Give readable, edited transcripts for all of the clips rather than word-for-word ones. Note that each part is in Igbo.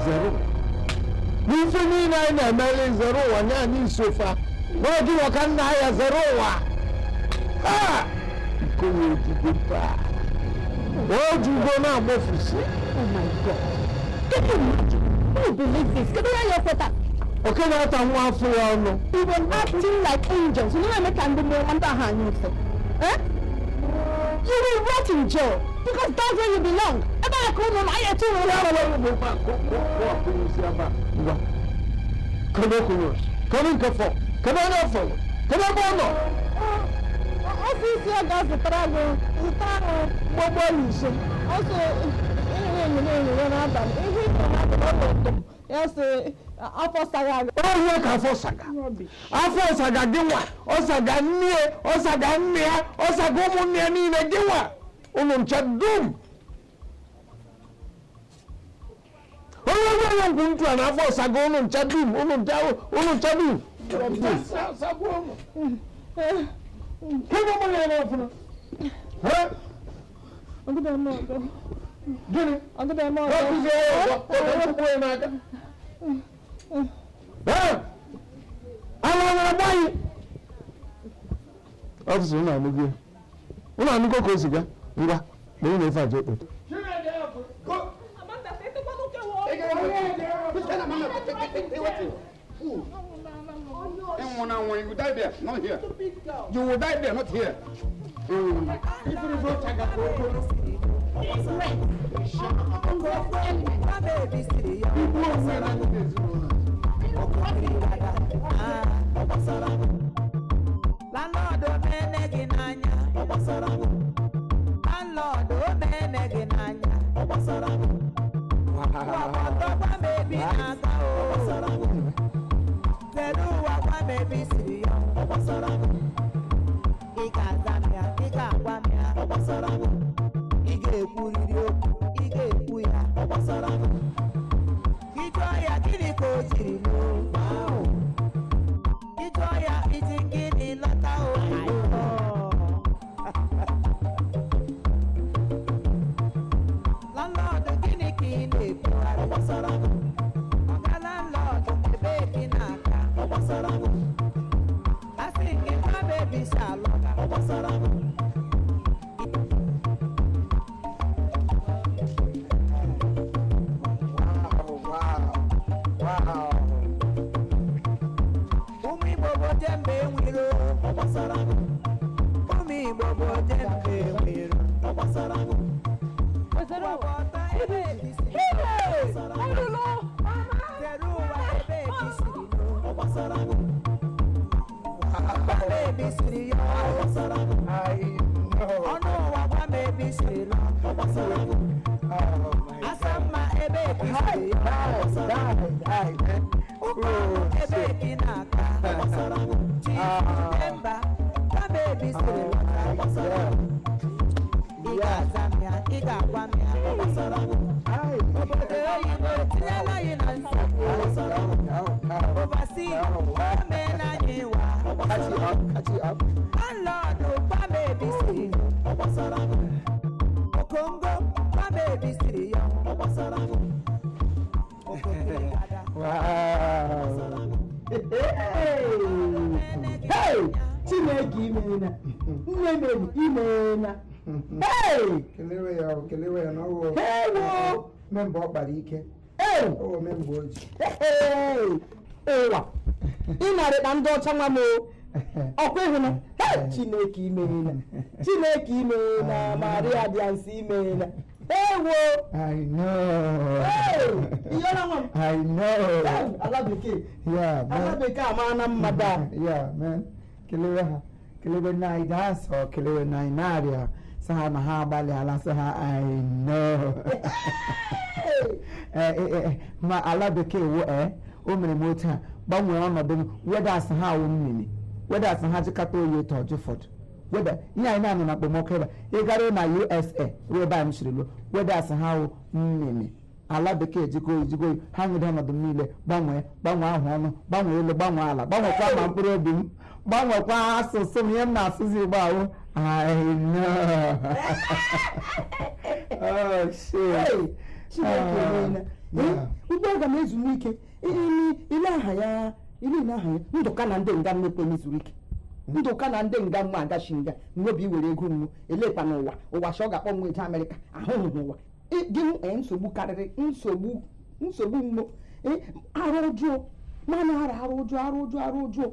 Zero n'ife niile anyị na-emeli, zere ụwa nye anyị isofa n'oge ụwa ka nna ya zere ụwa ha iko ya ojugo taa, ojugo na-agbafusi. Oh my God. Can you imagine? Can you believe this? Kedu onye ya ekweta? Oke na-ata nwa afọ ya ọnụ. We were acting like angels. You know make ndị mmụọ ndị ahụ anyị mfe. Eh? You will rot in jail because that's where you belong. Ebe a ka unu na anyị etu unu ya ụlọ. were bụ ngwa kedu okwuru, kedu nke fọ, kedu onye fọrọ, kedu ebe ọ nọ? Ọfịs ya ga-azụtara gị, zụtara gị gbogbo ise. Ọ sị ihe enyi enyi ya n'abalị, ihe ịtọ n'abalị ọ lụtụ ya sị afọ saga gị. Onye ka afọ saga? Afọ saga gị nwa, ọ saga nne, ọ saga nne ya, ọ saga ụmụnne ya niile. Gị nwa, ụnụ ncha dum, onye onye nkwụ ntụ a na afọ saga ụnụ ncha dum, ụnụ ncha, ụnụ ncha dum. Kedu ụmụ ya n'ọfụna? Ọgụda eme ọgọ. Gịnị? Ọgụda eme ọgọ. Ọ kụzie ya ọzọ, ọ ga-ekwukwu ya n'aka. Ee, ala nwere gbaghị ọfịs. Ụnụ anụgo ya, ụnụ anụgo ka o si gaa. Ngwa, kpere na ife aja okpoto. You will die there, not here. You will die there, not here. Landlord omene gị n'anya. Landlord omene gị n'anya. Ụwa gwa m ebe ị na-aga o. Kedu ụwa, gwa m ebe i siri ya? Ị ga-aza m ya, ị ga-agwa m ya. Ị ga-ekwurịrị okwu, ị ga-ekwu ya. Ị jụọ ya gịnị ka o jiri lụọ? Ị jụọ ya iji gịnị lọta o? Landlord, gịnị ka ị na-ekwugharị? Ọga landlord, ebee ka ị na-aga? Asị gị gwa m ebe i si alọta. Wow. Ụmụ Igbo bụ jembe enwiro. Ụmụ Igbo bụ jembe enwiro. Ọgbọtọ ebe ka i siri. Zere ụwa, ebe ka i siri lụọ. Gwa m ebe i siri ya. I know. Ọnụ ụwa, gwa m ebe i siri lụọ. Oh my. Asa mma, ebe ka i siri ya. Die, die, die. Ụka ọnụ, ebe ka ị na-aga? Chief Demba, gwa m ebe i siri lọta. Ị ga-aza m ya, ị ga-agwa m ya. Obodo oyibo etinyela anyị na nsogbu. Overseas, o meela anyị wa. Catch it up, catch it up. Landlord, gwa m ebe i siri. Okongo, gwa m ebe i siri ya. Okokiri. Wow. Hey! Chineke imeela. Nne Mary, imeela. Hey! Kelewe ya o, kelewe ya na ọwụ Ewo! memba ọ kpara ike. Hey! Ọwụ memba o ji. Hey! Ụwa! Ị narịkpa ndị ọcha nwa m o. Ọkwa ịhụna? Hey! Chineke imeela. Chineke imeela. Maria dị nsọ, imeela. Ewo! I know. Hey! Iyọla nwa m. I know. Ala bekee. Yeah, Ala man. bekee ama na mmadụ a. Yeah, man. Kelewe ha. Kelewe na anyị asọ, kelewe na anyị na-arịa. Sị ha na ha agbalịala, sị ha I know. Eh, ma ala bekee wo o mere m otu a gbanwee ọnọdụ m wedas ha awụ mmiri wedas ha jikọta oyi otu ọjụ fọdụ weda ihe anyị na-anọ na okpomọkụ ebe a, ị gara na USA ruo ebe anyị siri luo wedas ha awụ mmiri ala bekee jikọ oyi jikọ oyi ha nwere ọnọdụ m niile gbanwee gbanwee ahụ ọnụ gbanwee elu gbanwee ala gbanwekwa ma mkpụrụ obi m gbanwekwa asụsụ m ihe m na-asụzi igbo ahụ I know. Oh, shit. Chineke emeela. Yeah. Ugbu aga m ezumike ile aha ya ile aha ya ndụka na ndị nga mmekpe m zuru ike ndụka na ndị nga mma agachi nga mmebi iwere ego mmu elekwa n'ụwa ụwa sị ọ ga-akpọ m eje Amerịka ahụhụ ụwa gị hụ nsogbu karịrị nsogbu nsogbu mmo arụ ọjọọ mana ara arụ ọjọọ arụ ọjọọ arụ ọjọọ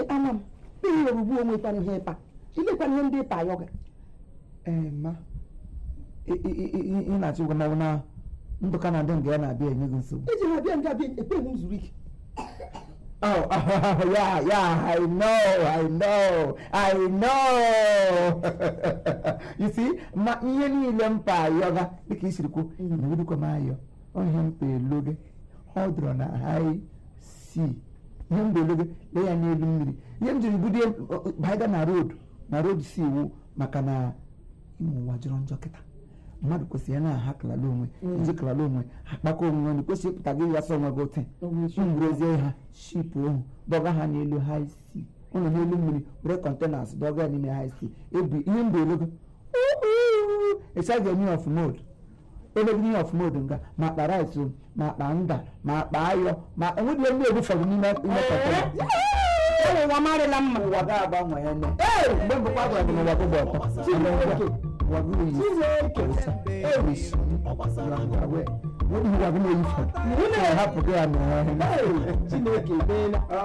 ama m n'ihi orugbu onwe kwana ihe ịpa ilekwana ihe ndị ịpa ayọga. Ee, ma ị na-achọ ịgwa m na ndụka na ndị nga ya na-abịa enye gị nsogbu. Iji ha bịa nga bịa ekweghị m zuru ike. Oh, yeah, I know, I know, I know. You see, ma ihe niile mpa ayọga dịka isiri kwu na-ewurukwa m ayọ ọ ihe mkpa elu gị ọ dọrọ na high sea ihe mba elu gị lee ya n'elu mmiri ihe m jiri bulie baiga na road na road sea wu maka na ime ụwa jọrọ njọ kịta mmadụ kwesịrị ya na-aha kalala onwe iji kalala onwe akpakọ onwe ọnụ kwesịrị ịpụta gị ya sọ onwe gị ụtị mgburezie ha ship ohu dọga ha n'elu high sea ụnọ n'elu mmiri were containers dọga ya n'ime high sea ebu ihe mba elu gị ịcha ga-eme of mode ebe gị of mode nga ma akpa rice o, ma akpa nda ma akpa ayọ ma enweghị ndị ebufọrọ n'ime ime container. Ụwa marịla mma. Ụwa ga-agbanwe ya nne mgbe mbụkwa gwara gị na ụwa gị gba ọtọ Chineke. Ụwa gị oyi Chineke. hapụ gị ya mere. Chineke emeela. Oh,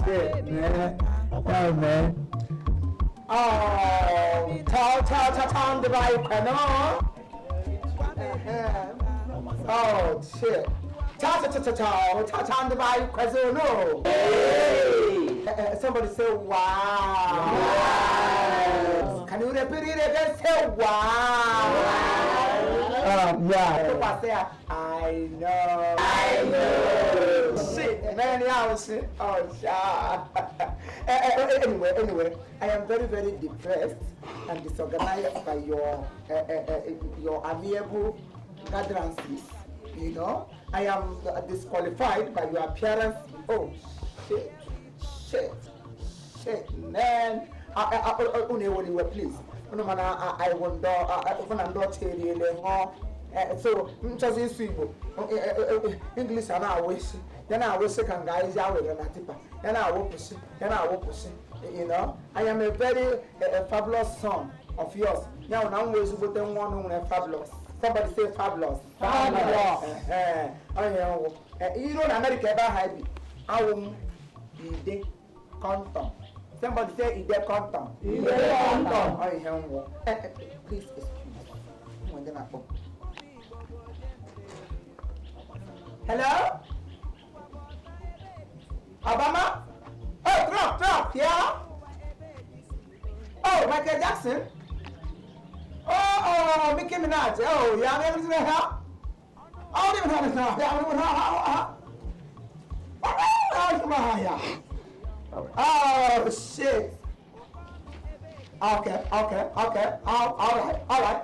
shit, man. Oh, man. Oh, ta ta ta ta the right no. Oh shit. Ta ta ta ta ta ta ta the right no. Somebody say wow. Can you repeat it again? Say wow. Yeah. Say I know. I know. Shit, man, yeah, shit. Oh, shit. Anyway, I am very, very depressed and disorganized by your amiable gatherances. You know, I am disqualified by your appearance. Oh, shit, shit, shit, man. Please. I wonder. So, nchọzi ịsụ Igbo English a na-awụ isi ya na-awụsị ka nga anyị ji awere na tipa ya na-awụpụsị ya na-awụpụsị. You know, I am a very fabulous son of yours. Ya na m wee ezigbote nwa ọnụ nwere fabulous. Somebody say fabulous. Fabulous. Onye nwụ iro na America ebe ahụ bi awụ m ide kọntọm. Somebody say ide kọntọm. Ide kọntọm. Ọ ihe nwụ. Please excuse me. Ndị na-akpọ. Hello? Obama? Oh, Trump, yeah? Oh, Michael Jackson? Oh, Nicki Minaj. Oh, yeah, I'm able to help. Oh, oh, shit. Okay. All right.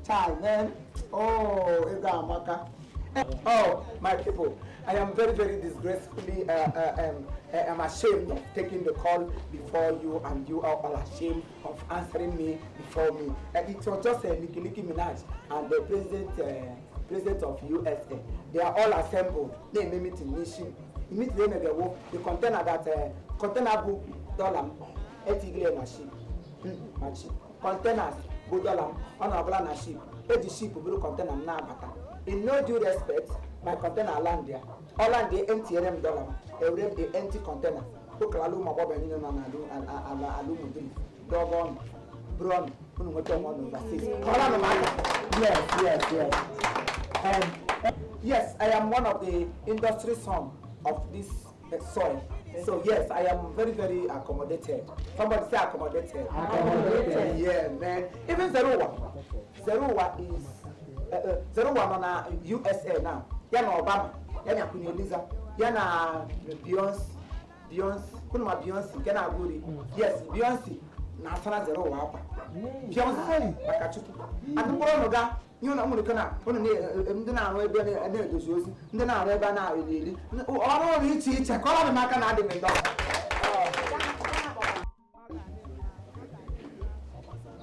Time, man. Oh, it's Amaka. Oh, my people, I am very, very disgracefully I'm ashamed of taking the call before you, and you are all ashamed of answering me before me. It was just Nicki Minaj and the president of USA. They are all assembled. They name it in mission. Immediately they the container that container book dollar 80 na ship. Containers go dollar on a na ship. Eji ship buru container na bata. In no due respect, my container land there. All land they empty them dollar. Every the empty container. Okalalu maboba ni na na do alu mudum. Dogon, bron, unu ngoto mo overseas. Kola no matter. Yes, yes, yes. Yes, I am one of the industry son of this soil. So yes, I am very, very accommodated. Somebody say accommodated. Accommodated. Yeah, man. Even Zeruwa. Zeruwa is Zeruwa nọ na USA now. Ya na Obama, ya na Queen Eliza, ya na Beyonce, Beyonce, unu ma Beyonce nke na-agụ uri. Yes, Beyonce na-asara Zeruwa akwa. Beyonce maka Chukwu. And mkpụrụ ọnụ ga ihe na nwere ike na unu ndị na-arụ ebe na-edozi ozi, ndị na-arụ ebe a na-eri eri, ọrụ ọrụ iche iche kọrọ m aka na adị m ndọ.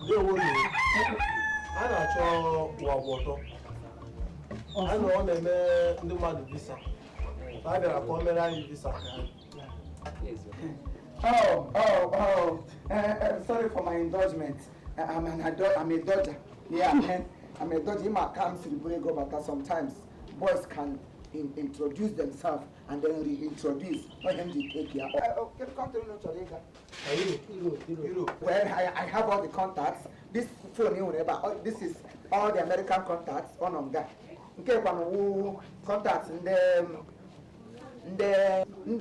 Ndewo nụ. A na-achọ ụwa ọtọ. A na ọ na-eme ndị mmadụ visa. A bịara ka o mere anyị visa ka anyị. Oh. Sorry for my indulgement. I'm an adult, I'm a dodger. Yeah, man. I'm a dodger. In my camps, but sometimes boys can introduce themselves and then reintroduce. Not him to take care. Okay, come to know Europe. Well, I have all the contacts. This phone you remember, this is all the American contacts on nga. Nke kwanụ wụ contacts ndị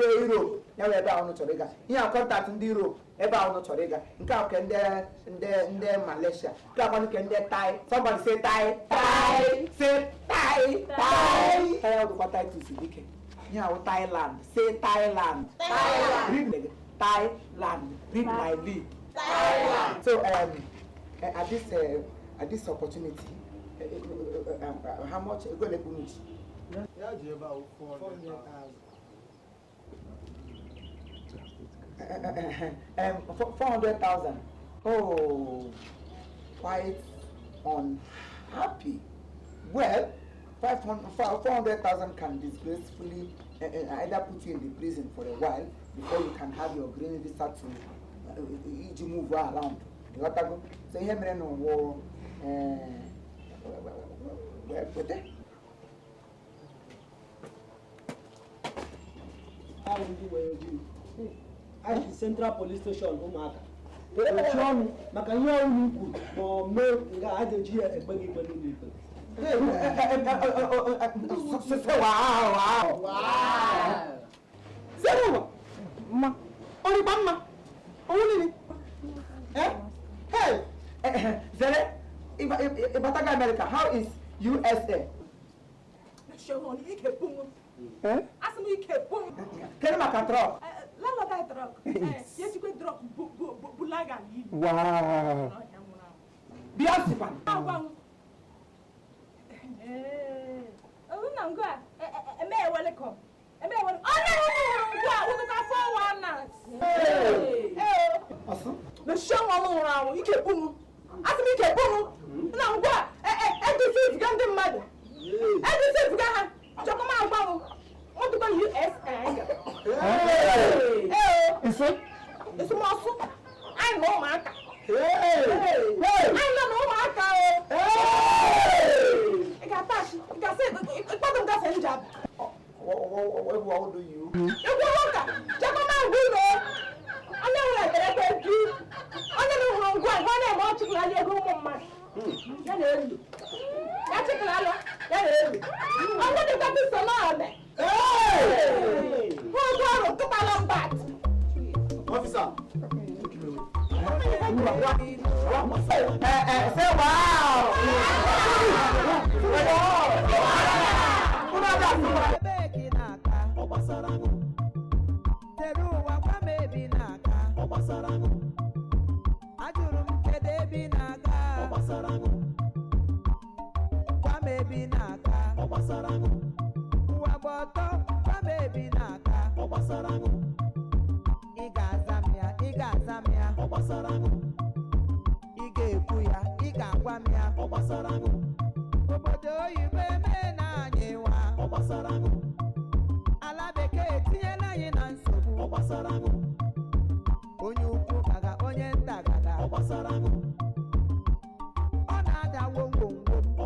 Europe ya wee ebe a unu chọrọ ịga. Ihe a contact ndị Europe ebe a unu chọrọ ịga. Nke a nke ndị Malaysia. Nke a kwanụ nke ndị Thai. Somebody say Thai. Thai. Say Thai. Thai. Thai ọdụkwa Titus dike. Ihe a wụ Thailand. Say Thailand. Thailand. Read Thailand. Read my lip. Thailand. So at this opportunity, how much ego ole ka unu ji? Ya ji ebe a wụ 400,000. 400,000. Oh, quite unhappy. Well, 500, 400,000 can disgracefully either put you in the prison for a while before you can have your green visa to iji move around. Ịghọtago? So ihe mere na ụwụ well, wete. Ahụ ndị uwe ojii anyị si Central Police Station Ụmụaka mechie ọnụ maka ihe ọnụ kwuru ma ọ mee nga a ga-eji ya ekpe gị ikpe n'ụlọ ikpe. Wow, wow. Zero. Mma. Orikpa mma. Ọnwụ niile. Eh? Hey! Zere, ịbataga America, how is USA? Eh? Asị m ike bụ m. Kedu maka truck? Landlord anyị truck. Ya ejikwe truck bulaga n'ili. Wow. Beyonce kwan. Agwa m. Nna ngwa eme welcome. Eme welcome. Onye hụrụ ngwa ụtụtụ afọ 19. Ọsụ? Mechie nwa m nwụrụ anwụ ike bụ m. Asị m ike bụ m. Nna ngwa edisi eziga ndị mmadụ. Edisi eziga ha. Chọkwa m agwa m. Mọtụkwa USA. Nso? Esomọsụ. Anyị na ụmụaka. Anyị nọ na ụmụaka o. Ị ga-ata achị. Ị ga-asị ịkpọtụ m gasị njab. What do you? Egwu ụka. Chọkwa m agwa ụlọ. Onye nwere ekpere ekpe onye na hụrụ ngwa ngwa na-eme ọ chịkụrụ anya ego ụmụ mmadụ. Ya na-elu. Ya chịkụrụ anya ya na-elu. Ọnwụ dịkwa biso n'ọbẹ. Hụ otu ọrụ ntụkpalọ mbat. Officer. Say wow! Ebee ka ị na-aga? Tere ụwa gwa m ebe ị na-aga. Ajụrụ m kedu ebe ị na-aga? Gwa m ebe ị na-aga. Ụwa gba ọtọ, gwa m ebe ị na-aga. Ị ga-aza m ya, ị ga-aza m ya. Ị ga-ekwu ya, ị ga-agwa m ya. Obodo oyibo emeela anyị nwa. Ala bekee etinyela anyị na nsogbu. Onye ukwu gaga, onye nta gaga. Ọ na-ada womwomwom. Ọ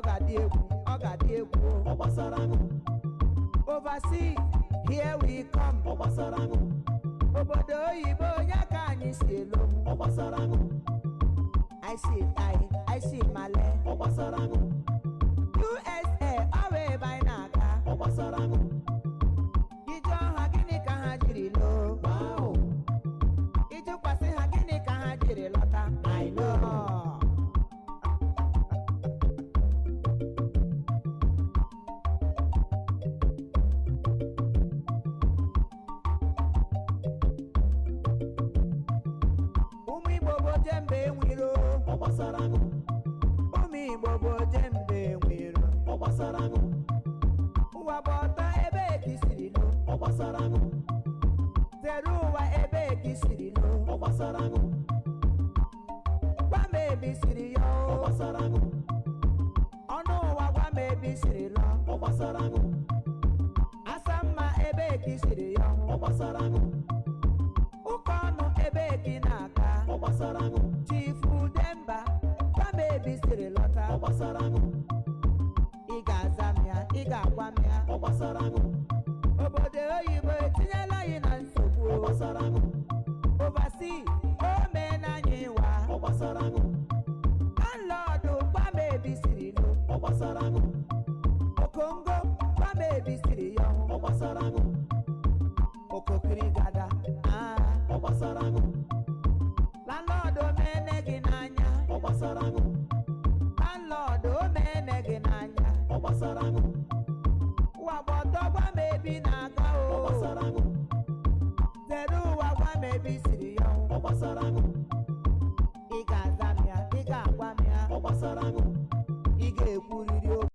ga-adị egwu, ọ ga-adị egwu. Overseas, here we come. Obodo oyibo ya ka anyị si elo. Anyị si Tai, anyị si Male. USA, ọ bụ ebe anyị na-aga. Ị jụọ ha gịnị ka ha jiri loo? Ịjụkwasị ha gịnị ka ha jiri lọta? I know. Ụmụ Igbo bụ ojembe enwiro. Ụmụ Igbo bụ ojembe enwiro. Ụwa bụ ọtọ ebe ka i siri loo. Zere ụwa ebe ka i siri loo. Gwa m ebe i siri ya o. Ọnụ ụwa gwa m ebe i siri lọọ. Asa mma ebe ka i siri ya. Ụka ọnụ ebe ka ị na-aga. Chifu Demba, gwa m ebe i siri lọta. Ị ga-aza m ya, ị ga-agwa m ya. Obodo oyibo etinyela anyị na nsogbu. Overseas, o meela anyị wa. Landlord, gwa m ebe i siri lụ. Okongo, gwa m ebe i siri ya. Okokiri gada, ah. Landlord, o meene gị n'anya. Landlord, o meene gị n'anya. Ụwa gba ọtọ gwa m ebe ị na-aga o. Zere ụwa gwa m ebe i siri ya. Ị ga-aza m ya, ị ga-agwa m ya. Ị ga-ekwurịrị.